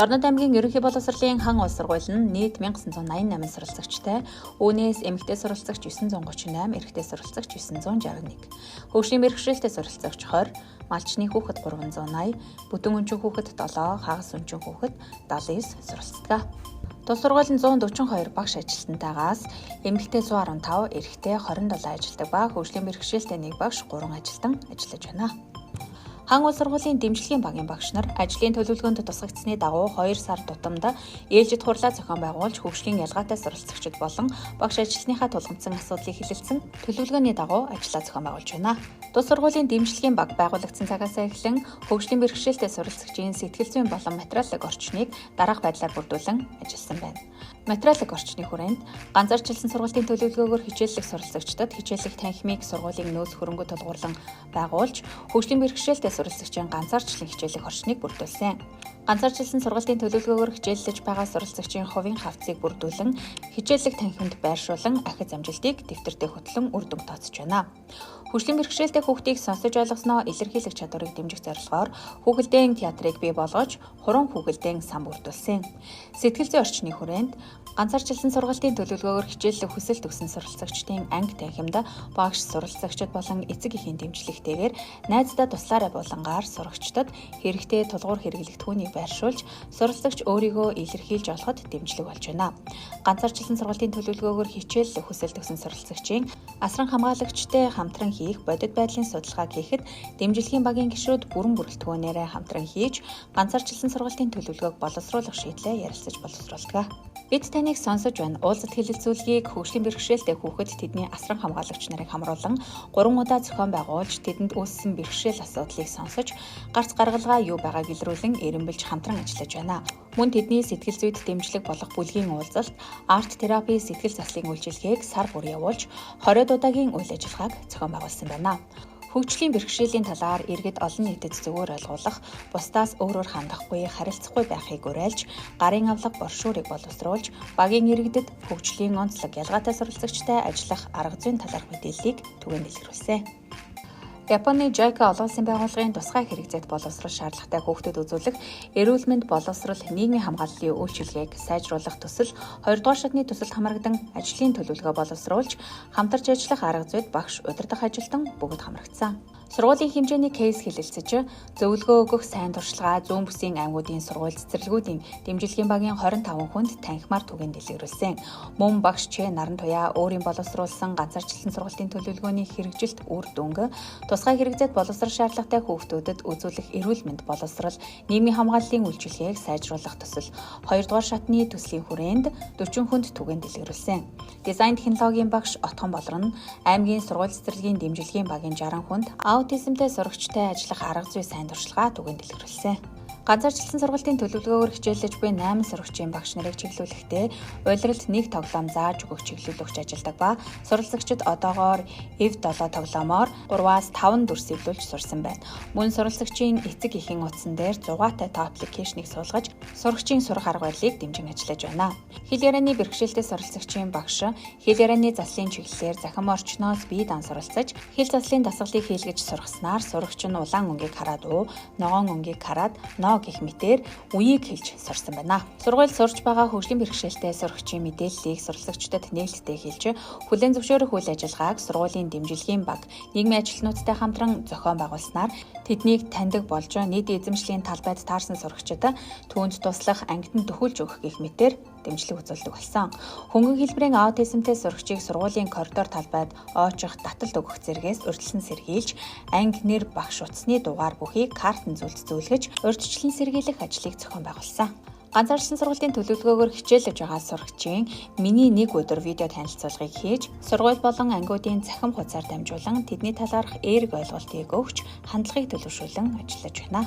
Дорнод аймгийн ерөнхий боловсролын хан улс сургууль нь нийт 1988 суралцагчтай, үүнээс эмэгтэй суралцагч 938, эрэгтэй суралцагч 961. Хөгжлийн бэрхшээлтэй суралцагч 20, малчны хүүхэд 380, бүтэн өнчин хүүхэд 7, хагас өнчин хүүхэд 79 суралцдаг. Тус сургууль нь 142 багш ажилтнтайгаас эмэгтэй 115, эрэгтэй 27 ажилтдаг ба хөгжлийн бэрхшээлтэй нэг багш 3 ажилтан ажиллаж байна. Хан улс сургуулийн дэмжлэгийн багийн багш нар ажлын төлөвлөгөөнд тусгагдсаны дагуу 2 сар тутамд ээлжид хурлаа зохион байгуулж хөгжлийн ялгаатай суралцагчид болон багш ажилтныхаа тулгамдсан асуудлыг хэлэлцэн төлөвлөгөөний дагуу ажлаа зохион байгуулж байна. Тус сургуулийн дэмжлэгийн баг байгуулагдсан цагаас эхлэн хөгжлийн бэрхшээлтэй суралцагчийн сэтгэл зүйн болон материалын орчныг дараах байдлаар бүрдүүлэн ажилласан байна. Материалын орчны хүрээнд ганцаарчилсан сургалтын төлөвлөгөөгөөр хичээллэх суралцагчдад хичээллэх танхимыг сургуулийн нөөц хөрөнгө тулгуурлан байгуулж хөгжлийн бэрхшээлтэй суралцагчийн ганцаарчлан хичээллэх орчныг бүрдүүлсэн. Ганцаарчилсан сургалтын төлөвлөгөөгөөр хичээллэж байгаа суралцагчийн хувийн хавцыг бүрдүүлэн хичээллэх танхимд байршуулан ахиц амжилтыг дэвтэртээ хөтлөн үр дүн тооцож байна. Хөгжлийн бэрхшээлтэй хүүхдийг сонсож ойлгосноо илэрхийлэх чадварыг дэмжих зорилгоор хүүхэлдэйн театрыг бий болгож хуран хүүхэлдэйн сан бүрдүүлсэн. Сэтгэл зүйн орчны хүрээнд ганцаарчилсан сургалтын төлөвлөгөөгөөр хичээллэх хүсэл төгсөн суралцагчдын анги танхимд багш суралцагчид болон эцэг эхийн дэмжлэгтэйгээр найздаа туслаарай булангаар сурагчдад хэрэгтэй тулгуур хэрэглэгдэхүүнийг байршуулж суралцагч өөрийгөө илэрхийлж олоход дэмжлэг болж байна. Ганцаарчилсан сургалтын төлөвлөгөөгөөр хичээллэх хүсэл төгсөн суралцагчийн асран хамгаалагчтай хамтран хийх бодит байдлын судалгааг хийхэд дэмжлэгийн багийн гишүүд бүрэн бүрэлдэхүүнээрээ хамтран хийж ганцаарчилсан сургалтын төлөвлөгөөг боловсруулах шийдлээ ярилцаж боловсруулдаг. Бид таныг сонсож байна. Уулзалт хэлэлцүүлгийг хөгжлийн бэрхшээлтэй хүүхэд тэдний асран хамгаалагч нарыг хамруулан 3 удаа зохион байгуулж тэдэнд үүссэн бэрхшээл асуудлыг сонсож гарц гаргалгаа юу байгааг илрүүлэн эренбэлж хамтран ажиллаж байна. Мөн тэдний сэтгэл зүйд дэмжлэг болох бүлгийн уулзалт, арт терапи сэтгэл заслын үйлчилгээг сар бүр явуулж 20 удаагийн үйл ажиллагааг зохион байгуулсан байна. Хөгжлийн бэрхшээлийн талаар иргэд олон нийтэд зөвөр ойлгуулах, бусдаас өөрөөр хандахгүй, харилцахгүй байхыг уриалж, гарын авлага боршуурыг боловсруулж, багийн иргэдэд хөгжлийн онцлог ялгаатай суралцагчтай ажиллах арга зүйн талаарх мэдээллийг түгээн дэлгэрүүлсэн. Японы JICA олон улсын байгууллагын тусгай хэрэгцээт боловсрол шаардлагатай хүүхдэд үзүүлэх эрүүл мэнд боловсрол нийгмийн хамгааллын үйлчилгээг сайжруулах төсөл 2 дугаар шатны төсөлд хамрагдан ажлын төлөвлөгөө боловсруулж хамтарч ажиллах арга зүйд багш удирдах ажилтан бүгд хамрагдсан. Сургуулийн хэмжээний кейс хэлэлцэж, зөвлөгөө өгөх сайн туршлага зүүн бүсийн аймагуудын сургууль цэцэрлэгүүдийн дэмжлэгийн багийн 25 хүнд танхимаар түгээн дэлгэрүүлсэн. Мөн багш Ч Наран Туяа өөрийн боловсруулсан ганцаарчлан сургалтын төлөвлөгөөний хэрэгжилт үр дүнг, тусгай хэрэгцээт боловсрол шаардлагатай хүүхдүүдэд үзүүлэх эрүүл мэнд боловсрол нийгмийн хамгааллын үйлчилгээг сайжруулах төсөл 2 дугаар шатны төслийн хүрээнд 40 хүнд түгээн дэлгэрүүлсэн. Дизайн технологийн багш Отхон Болрон аймгийн сургууль цэцэрлэгийн дэмжлэгийн багийн 60 хүнд аутизмтай сурагчтай ажиллах арга зүй сайн туршлагаа түгээн дэлгэрүүлсэн. Ганцаарчлсан сургалтын төлөвлөгөөгөөр хичээллэж буй 8 сурагчийн багш нарыг чиглүүлэхдээ улиралд нэг тоглоом зааж өгөх чиглүүлэгч ажилладаг ба суралцагчид одоогоор F7 тоглоомоор 3-аас 5 дүрс эвлүүлж сурсан байна. Мөн суралцагчийн эцэг эхийн утсан дээр 6-тай аппликейшнийг суулгаж сурагчийн сурах арга барилыг дэмжин ажиллаж байна. Хэл ярианы бэрхшээлтэй суралцагчийн багш хэл ярианы заслын чиглэлээр захим орчноос бие даан суралцаж хэл заслын дасгалыг хийлгэж сургаснаар сурагч нь улаан өнгийг хараад уу, ногоон өнгийг хараад ноо гэх мэтээр үеийг хэлж сурсан байна. Сургуульд сурч байгаа хөгжлийн бэрхшээлтэй сурагчийн мэдээллийг суралцагчдад нээлттэй хэлж хүлээн зөвшөөрөх үйл ажиллагааг сургуулийн дэмжлэгийн баг нийгмийн ажилтнуудтай хамтран зохион байгуулснаар тэднийг таньдаг болж нийт эзэмшлийн талбайд таарсан сурагчид түүнд туслах ангид нь төхүүлж өгөх гэх мэтээр дэмжлэг үзүүлдэг болсон. Хөнгөн хэлбэрийн аутизмтай сурагчийг сургуулийн коридор талбайд оожих, таталт өгөх зэргээс урьдчилан сэргийлж, анги нэр багш утасны дугаар бүхий картан зүйлд зүүлгэж, урьдчилан сэргийлэх ажлыг зохион байгуулсан. Ганцаарчлан сургалтын төлөвлөгөөгөөр хичээллэж байгаа сурагчийн миний нэг өдөр видео танилцуулгыг хийж, сургууль болон ангиудын цахим хуудасаар дамжуулан тэдний талаарх эерэг ойлголтыг өгч, хандлагыг төлөвшүүлэн ажиллаж байна.